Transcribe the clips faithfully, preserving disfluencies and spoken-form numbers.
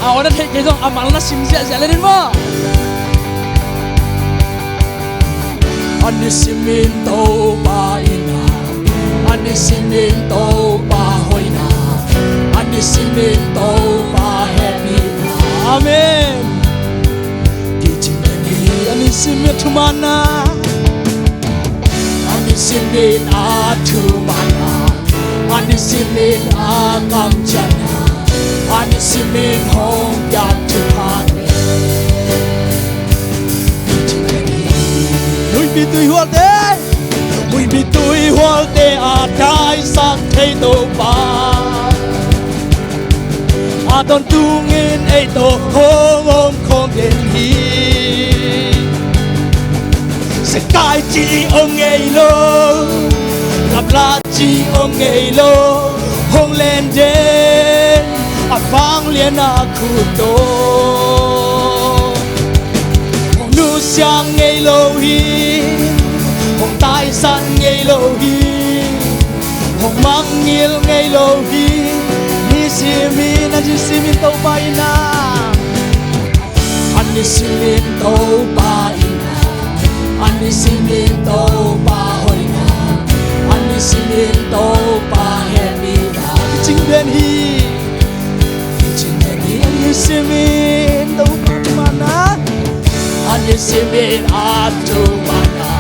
Aw, na theih kei zong a mal na sim ziahziah le nin maw? A nisimin Topa in a, a nisimin Topa hoihna, a nisimin Topa hehpihna. Amen. Kicing den hi a nisimin a thumanna, a nisimin a thumanna, a nisimin a kamciamna, a nisimin hong piak thuphate. Huihpi tuihualte, huihpi tuihualte a daisak thei Topa, a tawntungin ei tawh hong om khawm den hi. Zekai ci om ngei lo, lapla ci om ngei lo, hong len den a vanglian a khut tawh. Hong nusia ngei lo hi, hong taisan ngei lo hi, hong mangngilh ngei lo hi. Nisimin, a nisimin Topa in a, a nisimin Topa in a, a nisimin Topa hoihna, a nisimin Topa hehpihna. Kicing den hi, kicing den hi a nisimin Topa thumanna, a nisimin a thumanna,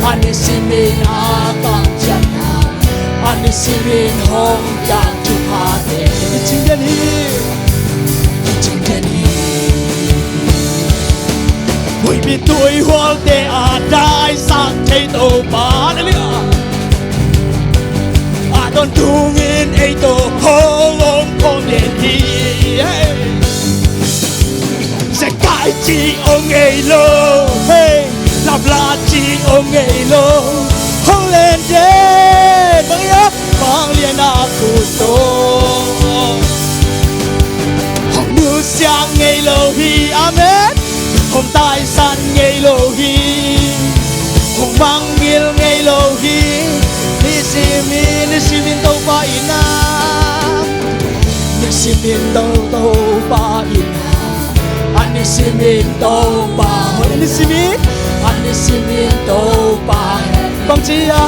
a nisimin a kamciamna, a nisimin hong piak thuphate. Kicing den hi, kicing den hi. Huihpi tuihualte a daisak thei Topa, halleluiah, a tawntungin ei tawh hong om khawm den hi. Zekai ci om ngei lo, hei, lapla ci om ngei lo, hong len den, bang ia, vanglian a khut tawh. Hong nusia ngei lo hi, amen. Hong taisan ngei lo hi, hong mangngilh ngei lo hi. Nisimin, nisimin Topa in a, nisimin To, Topa in a, a nisimin Topa hoih, a nisimin, a nisimin Topa hoih. Bang ci a,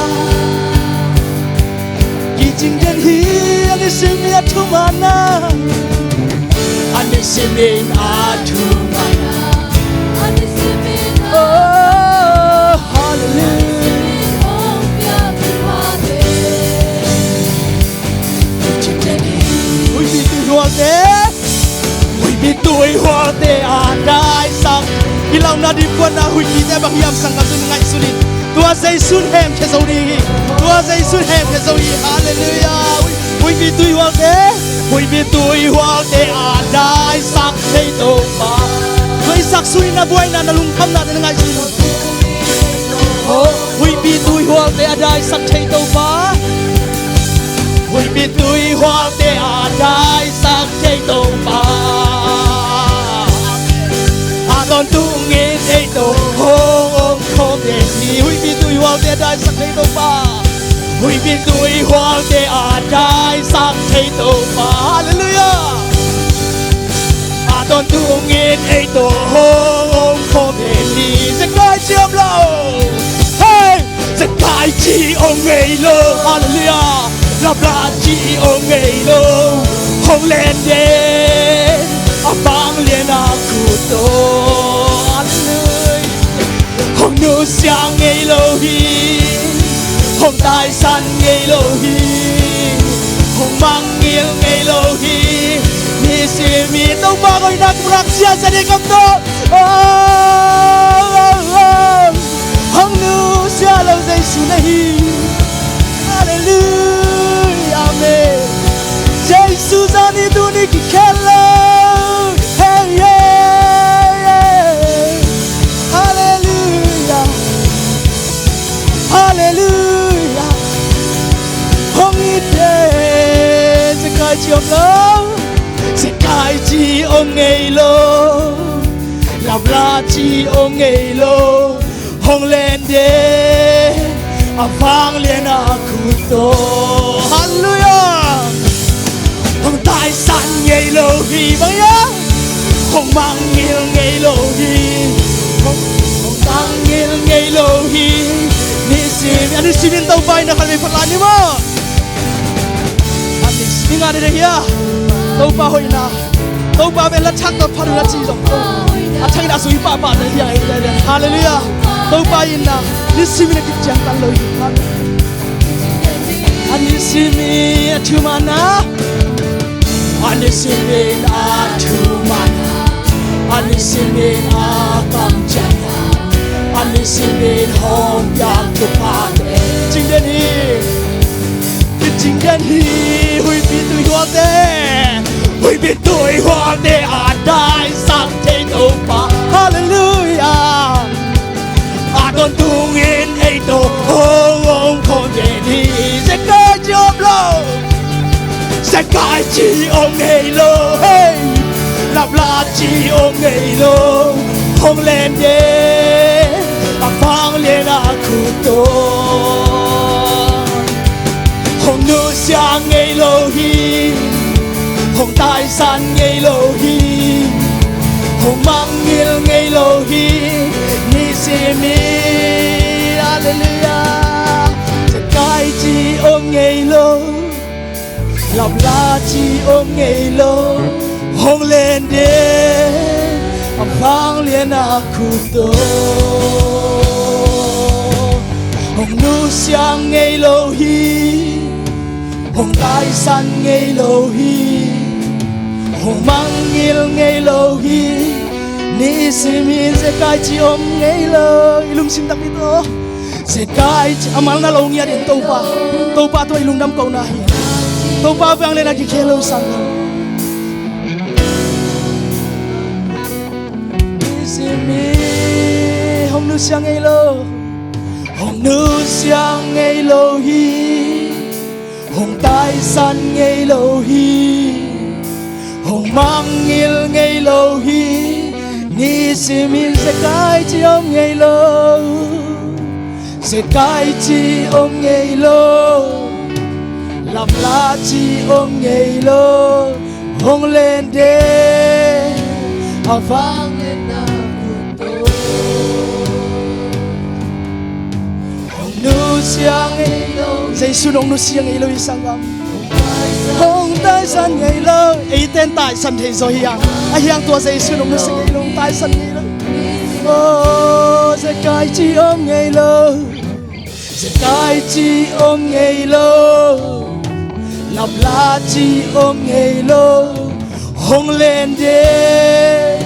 kicing den hi a nisimin a thumanna, a nisimin a thumanna, a nisimin a, oh, halleluiah. Kicing den hi. Huihpi tuihualte, huihpi tuihualte a daisak. I launa ding kuana huihpite bang hiam sangkam tuni ngaihsun in. Tua Jesu'n hemkhia zo ding hi. Tua Jesu'n hemkhia zo hi. Halleluiah. Hui, huihpi tuihualte, huihpi tuihualte a daisak thei Topa. Tua i sak sung in na buaina, na lungkhamnate na ngaihsun. Oh, huihpi tuihualte a daisak thei Topa. Huihpi tuihualte a daisak thei Topa, a tawntungin ei tawh hong om khawm den hi. Huihpi tuihualte a daisak thei Topa, huihpi tuihualte a daisak thei Topa, halleluiah, a tawntungin ei tawh hong om khawm den hi. Zekai ci om lo, hei, zekai ci om ngei lo, halleluiah. Lapla ci om ngei lo, hong len den a vanglian a khut tawh, halleluiah. Hong nusia ngei lo hi, hong taisan ngei lo hi, hong mangngilh ngei lo hi. Nisimin Topa hoihna kong rak ciahsak ding kam tawh. Oh, oh, oh. Hong nusia lo Jesu na hi. Halleluiah. Amen. Jesu zani tuni kikhel lo. Hey, yeah, yeah. Halleluiah. Halleluiah. Hong it den. Zekai ci om lo, zekai ci om ngei lo, lapla ci om ngei lo, hong len den a vanglian a khut tawh. Halleluiah. Hong taisan ngei lo hi, bang ia, Hong mangngilh ngei lo hi. Hong, hong mangngilh ngei lo hi. Nisim, a nisimin Topa in na khat vei phat lai ni maw. A nisim nga ni dei hia. Topa hoihna. Topa pen la thak tawh phat uh na ci zong. A thak in a zui pahpah na hia. Halleluiah. Topa in na nisimin a kician tan lo hi. A nisimin a thuman na. A nisimin a thuman, a nisimin a kamciam, a nisimin hong piak thuphate. Cing den hi, cing den hi, huipi tuihualte, huipi tuihualte a daisak thei Topa. Halleluiah. A tawntungin ei tawh hong om khawm den hi. Zekai ci om lo. Zekai ci om ngei lo. Hei. Lapla ci om ngei lo. Hong len den a vanglian a khut tawh. Hong nusia ngei lo hi. Hong taisan ngei lo hi. Hong mangngilh ngei lo hi. Nisimin, halleluiah. Zekai ci om ngei lo. Lapla ci om ngei lo. Hong len den a vanglian a khut tawh. Hong nusia ngei lo hi. Hong taisan ngei lo hi. Hong mangngilh ngei lo hi. Nisimin zekai ci om ngei lo. I lungsim takpi tawh zekai ci a mal na lo ngiat in Topa. Topa tawh i lungdam kohna hi. Topa vanglian a kikhel lo i sang. Nisimin hong nusia ngei lo. Hong nusia ngei lo hi. Hong taisan ngei lo hi. Hong mangngilh ngei lo hi. Nisimin zekai ci om ngei lo. Zekai ci om ngei lo. Lapla ci om ngei lo. Hong len den a vanglian a khut tawh. Hong nusia ngei lo. Jesu hong nusia ngei lo i sanggam. Hong taisan ngei lo. Eite in taisan thei zaw hi hang. A hiang tua Jesu hong nusia ngei lo. Hong taisan ngei lo. Oh, zekai ci om ngei lo. Zekai ci om ngei lo. Lapla ci om ngei lo. Hong len den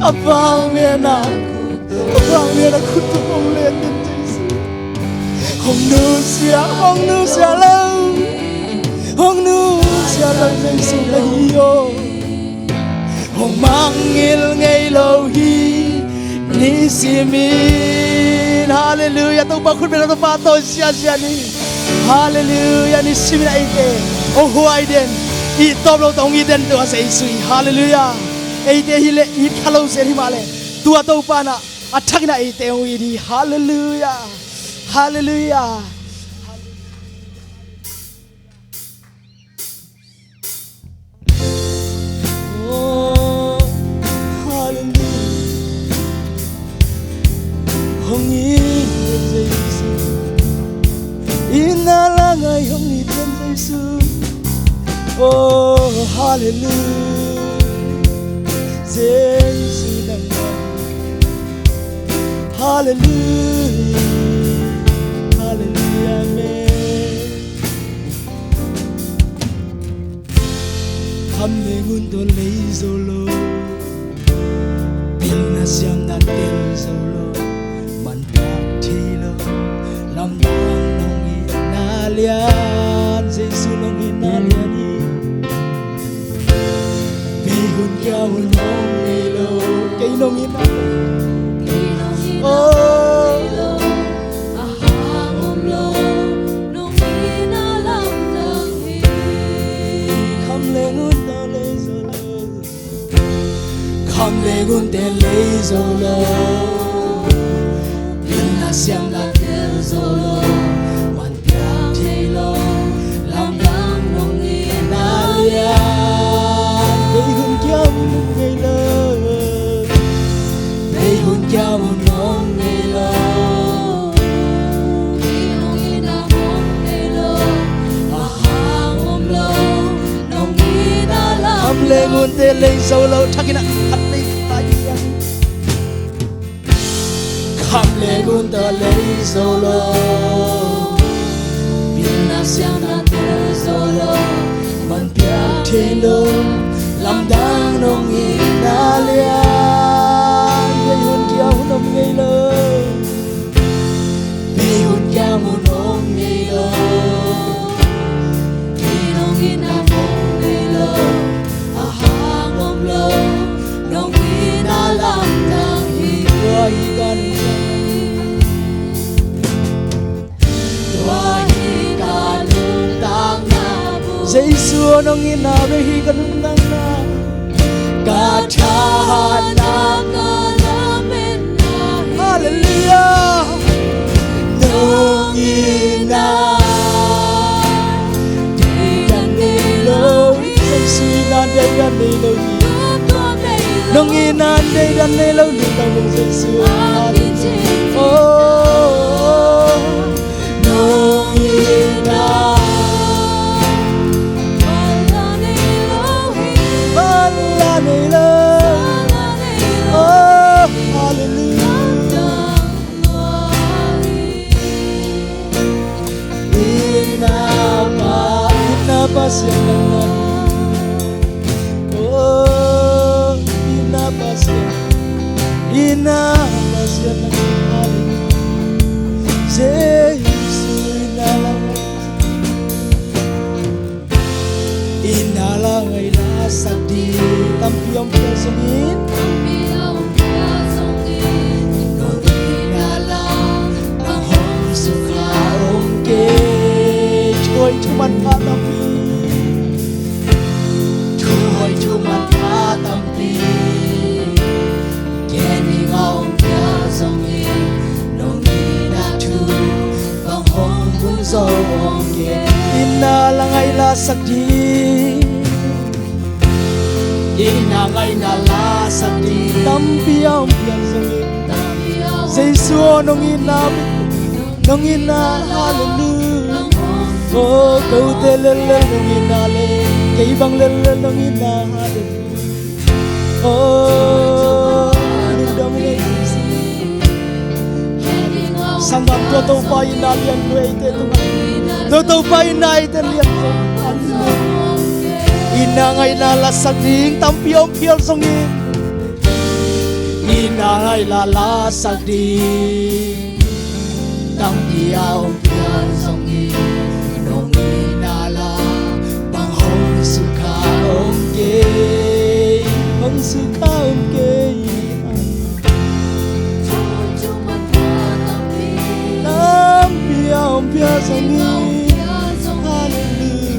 a vanglian a, a vanglian a khut tawh hong len den Jesu. Hong nusia, hong nusia lo. Hong nusia lo Jesu na hi aw. Hong mangngilh ngei lo hi. Nisimin, halleluiah. Topa khut beng lo, Topa tawh siasia ni. Halleluiah. Nisimin a eite hong huai den, i tawp lo tawh hong it den tua Jesu hi. Halleluiah. Eite hi leh it kha lo zel hi mah leh tua Topa in a thak in a eite hong it hi. Halleluiah. Halleluiah. Oh, halleluiah. Hong it den Jesu. Inn ah la ngai hong it den Jesu. Oh, halleluiah. Jesu nang ngai. Halleluiah. Halleluiah. Amen. Kham le ngun tawh lei zo lo, pilna siamna tel zo lo, man piak thei lo, lamdang nong itna lian, Jesu nong itna lian hi. Bei hun kia hun nong ngei lo, kei nong itna. Oh. Kham le ngun tawh lei zo lo. Kham le ngun tawh lei zo lo. Pilna siamna tel zo lo. Man piak thei lo. Lamdang nong itna lian. Bei hun kia hun nong ngei lo. Hunte lei zo lo, thakin a khat lei pai hiang. Kham le gunta lei zo lo, pilna siangna tel zo lo, man piak thei lo, lamdang nong itna lian. Bei hun kia hun om ngei lo, bei hun kia hun om ngei lo. Nong itna mong nei lo, a hang om lo, nong itna lamdang hi. Tua hi ka nuntakna, tua hi ka nuntakna. Jesu nong itna bek hi ka nuntakna. Ka thahatna, ka lametna. Halleluiah. Nong itna deidan nei lo hi. Jesu itna deidan nei lo hi. Nong itna deidan nei lo, lungtang lo Jesu. Halleluiah. Oh. Nong itna manla nei lo hi. Manla nei lo. Oh, halleluiah. Itna pa, itna Pasian nang na hi. Oh, itna Pasian, itna Pasian nang na hi. Jesu itna langai, itna langai lasak ding tampi om phial zongin, tampi om phial zongin, nong itna la bang hong sukha om kei. Thuhoih thuman pha tampi, thuhoih thuman pha tampi, ken ing a om phial zongin, nong itna thu bang hong bun zo om kei. Itna langai lasak ding, itna ngaihna lasak ding tampi a om phial zongin, Jesu aw, nong itna, nong itna, halleluiah. Oh, kote lellel nong itna le, kei bang lellel nong itna, halleluiah. Oh, lungdam ing ei. Sanggam, tua Topa itna lian lua eite tungah, tua Topa itna eite lian. Itna ngaihna lasak ding tampi a om phial zongin, itna ngaihna lasak ding tampi a om phial zongin, nong itna la bang hong sukha om kei, hong sukha om kei. Tampi a om phial zongin, halleluiah.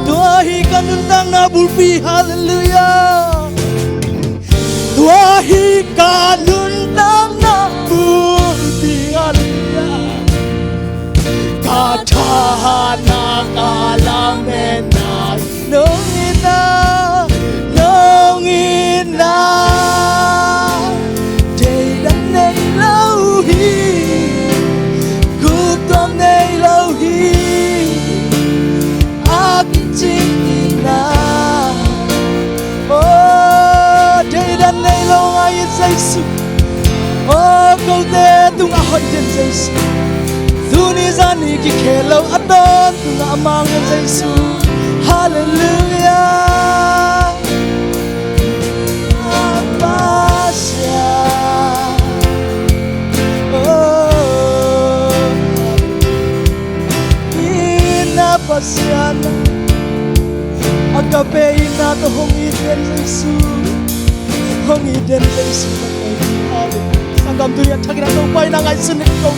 Tua hi ka nuntakna bulpi, halleluiah. Tua hi ka nuntakna bulpi, halleluiah. Ka thahatna, ka lametna, nong itna, nong itna deidan nei lo hi. Guptuam nei lo hi. A kicing itna, oh, deidan nei lo ngai in Jesu. Oh, kote tungah hoih den Jesu. Tuni zan hi kikhel lo a tawntungah a mang den Jesu. Halleluiah. A Pasian, oh, itna Pasian, agape itna tawh hong it den Jesu, hong it den Jesu. Sanggam, tuni a thakin a Topa in a ngaihsun in ko.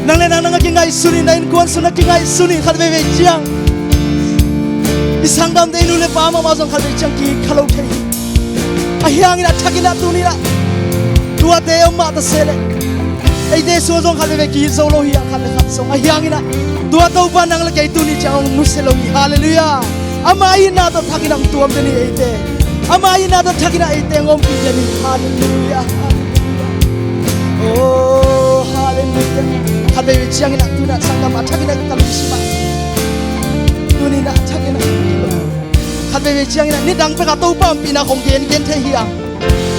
Nang le nang, nang a kingaihsun in, na innkuan sung a kingaihsun in, khat veivei ciang i sanggamte, i nu le pa mahmah zong khat vei ciang kikha lo thei hi. Ahi hangin a thakin a tuni in a tuate om mah ta se leh, eite sung zong khat veivei ki-it zo lo hi a, khat le khat zong. Ahi hangin a tua Topa nang le kei tuni ciang hong nusia lo hi. Halleluiah. Ama itna tawh thakin a hong tuam den hi eite. Ama itna tawh thakin a eite hong ompih den hi. Halleluiah. Oh, halleluiah. Khat veivei ciangin a tuni a sanggam a thakin a ka lungsim ah Tuni-in a thakin a khat veivei ciangin a nidang pek a Topa ompihna khong gengen thei hi a,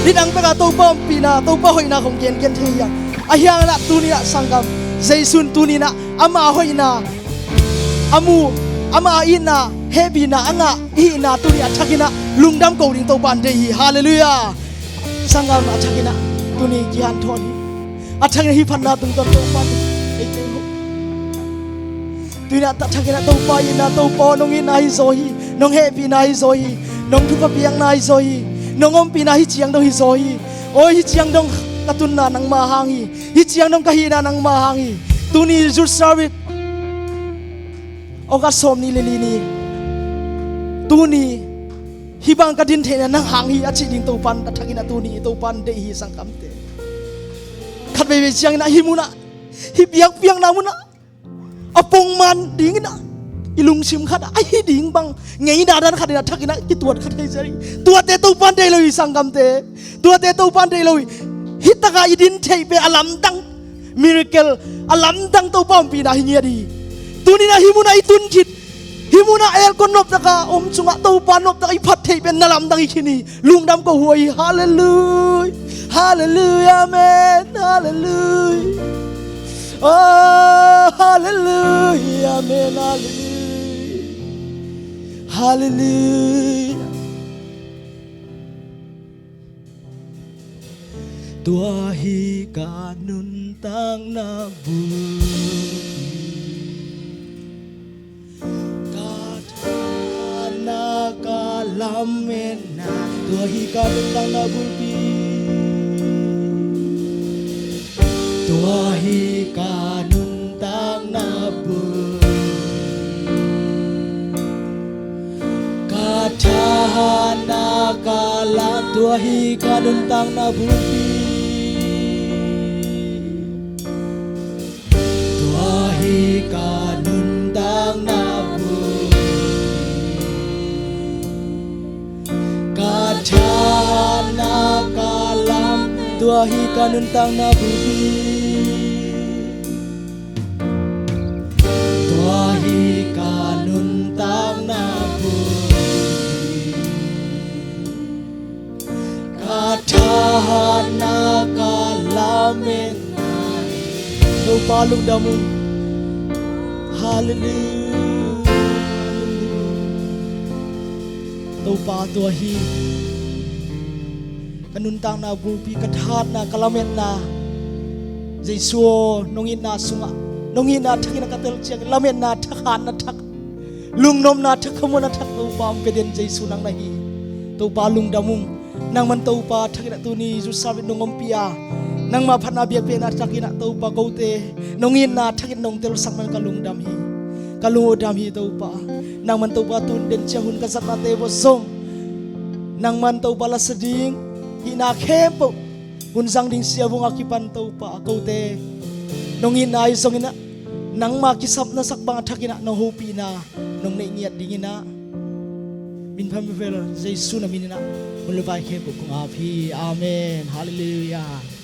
nidang pek a Topa ompihna, Topa hoihna khong gengen thei hi a, ahi hangin a tuni-in a sanggam, Jesu in tuni-in a ama hoihna a mu, ama itna, hehpihna a ngah i hihna tuni-in a thakin a lungdam ko ding Topa in deih hi. Halleluiah. Sanggam, a thakin a tuni kihanthawn hi. A thakin a hih phatna tungtawn Topa in ei tei ho. Tuni-in a thakin a Topa itna, Topa aw, nong itna hi zaw hi, nong hehpihna hi zaw hi, nong thupha piakna hi zaw hi, nong ompihna hi ciang dong hi zaw hi. Aw, hi ciang dong ka tunna nangma hang hi, hi ciang dong ka hihna nangma hang hi. Tuni youth service August sawmnih le li ni, tuni hih bang ka din theihna nang hang hi a cih ding Topa in a thakin a tuni Topa in deih hi, sanggamte. Khat veivei ciangin a hih munah, hih biakpiakna munah a pongman dingin a i lungsim khat ah a hi ding bang ngeina dan khat in a thakin a kituat kha thei zel hi. Tuate Topa in deih lo hi, sanggamte. Tuate Topa in deih lo hi. Hih tak a i din theih pen a lamdang miracle, a lamdang Topa ompihna hi ngiat hi. Tuni-in a hih munah i tun khit, hih munah aircon noptak a om sungah Topa noptak a i phat theih pen na lamdang hi khin hi. Lungdam ko huai hi. Halleluiah. Halleluiah. Amen. Halleluiah. Oh, halleluiah. Amen. Halleluiah. Halleluiah. Tua hi ka nuntakna bulpi, ka thahatna, ka lametna. Tua hi ka nuntakna bulpi. Tua hi ka nuntakna bulpi, ka thahatna, ka la. Tua hi ka nuntakna bulpi. Tua hi ka nuntakna bulpi, ka thahatna, ka lam. Tua hi ka nuntakna bulpi. Tua hi ka nuntakna bulpi, ka thahatna, ka lametna. Topa lungdam ung. Halleluiah. Topa, tua hi ka nuntakna bulpi, ka thahatna, ka lametna. Jesu aw, nong itna sungah, nong itna thakin a ka tel ciang, lametna thak, hatna thak, lungnopna thak, khamuanna thak Topa hong pia den Jesu nang na hi. Topa lungdam ung. Nangman Topa thakin a tuni youth service nong ompih a, nangma phatna biakpiakna thakin a Topa kote nong itna thakin nong telsak man ka lungdam hi. Ka lungdam hi Topa. Nangman Topa tun den ciang hun ka zatnate vua zong nangman Topa lasa ding hihna khempeuh hun zang ding siavung a kipan Topa kote nong itna ahi zongin a, nangma kisapna sak bang a thakin a nong hopihna nong neih ngiat dingin a, min pha mi vel Jesu na min in a hun le vai khempeuh kong ap hi. Amen. Halleluiah.